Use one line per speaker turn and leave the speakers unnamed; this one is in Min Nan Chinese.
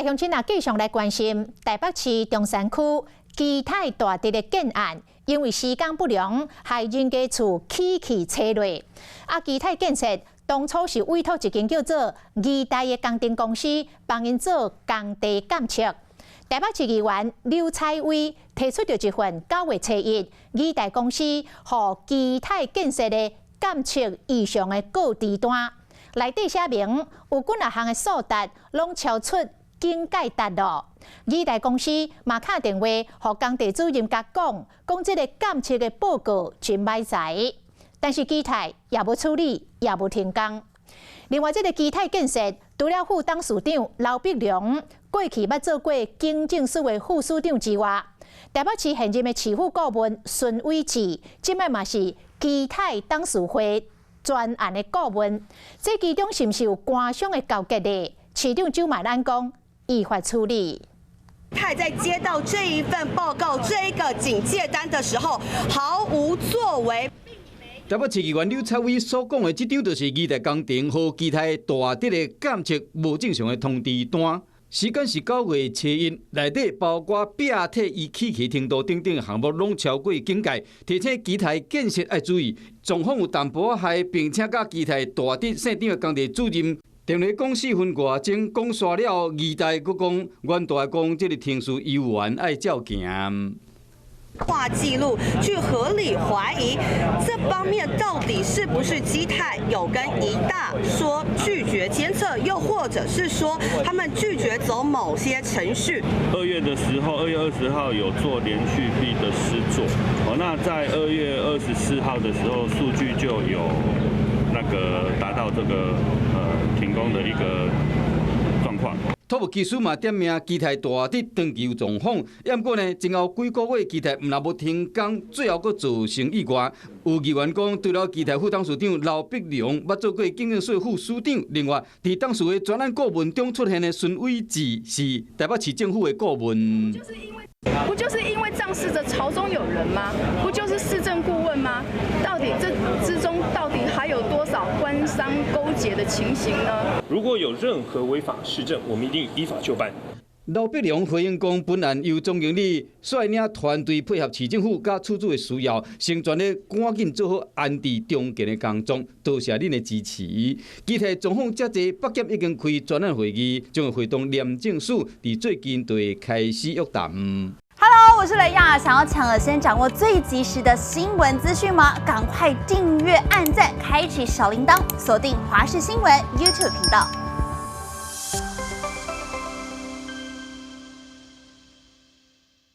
來鄉親啊，繼續來關心台北市中山區基泰大直的建案，因為施工不良，害人家厝起去拆落。啊，基泰建設當初是委託一間叫做義大的工程公司幫𪜶做工地監測。台北市議員劉彩薇提出著一份9月初1義大公司予基泰建設的監測異常的告知單，內底寫明有幾若項的數值攏超出警戒值咯。義大公司嘛敲電話予工地主任共講，講這个監測的報告真歹臍，但是基泰也無處理，也無停工。另外，這个基泰建設除了副董事長劉碧良過去捌做過警政署的副署長之外，台北市現任的市府顧問孫偉志，這擺嘛是基泰董事會專案的顧問，這其中是毋是有官商的勾結呢？市長蔣萬安講，依法處理。
他在接到這一份報告、這一個警戒單的時候，毫無作為。
台北市議員劉彩薇所講的這張，就是義大工程予基泰大直的監測無正常的通知單。時間是9月初1，內底包括壁體伊起去程度等等項目，攏超過警戒，提醒基泰建設愛注意，狀況有淡薄仔害，並且佮基泰大直姓張的工地主任電話講4分外鐘，講煞了後，義大閣講原大講這个程序猶原愛照行。
話記錄去合理懷疑這方面到底是不是基泰有跟義大說拒絕監測，又或者是說他們拒絕走某些程序。
2月的時候，2月20號有做連續壁的施作，哦，那在2月24號的時候，數據就有那個達到這個停工的一個狀況。
土木技師嘛點名基泰大直長期有狀況，毋過呢，前後幾個月基泰毋但無停工，最後閣造成意外。有議員講，除了基泰副董事長劉碧良捌做過警政署副署長，另外佇董事會專案顧問中出現的孫偉志是台北市政府的顧問。
不就是因為仗勢着朝中有人嗎？不就是市政顧問嗎？到底這之中到底還有多少官商勾結的情形呢？
如果有任何違法事證，我們一定依法就辦。
劉碧良回應講，本案由總經理率領團隊配合市政府佮處置的需要，成全咧趕緊做好安置重建的工作，多謝恁的支持。基泰狀況遮濟，北檢已經開專案會議，將會會同廉政署佇最近就會開始約談。
Hello，我是雷亞，想要搶先掌握最及時的新聞資訊嗎？趕快訂閱、按讚、開啟小鈴鐺，鎖定華視新聞 YouTube 頻道。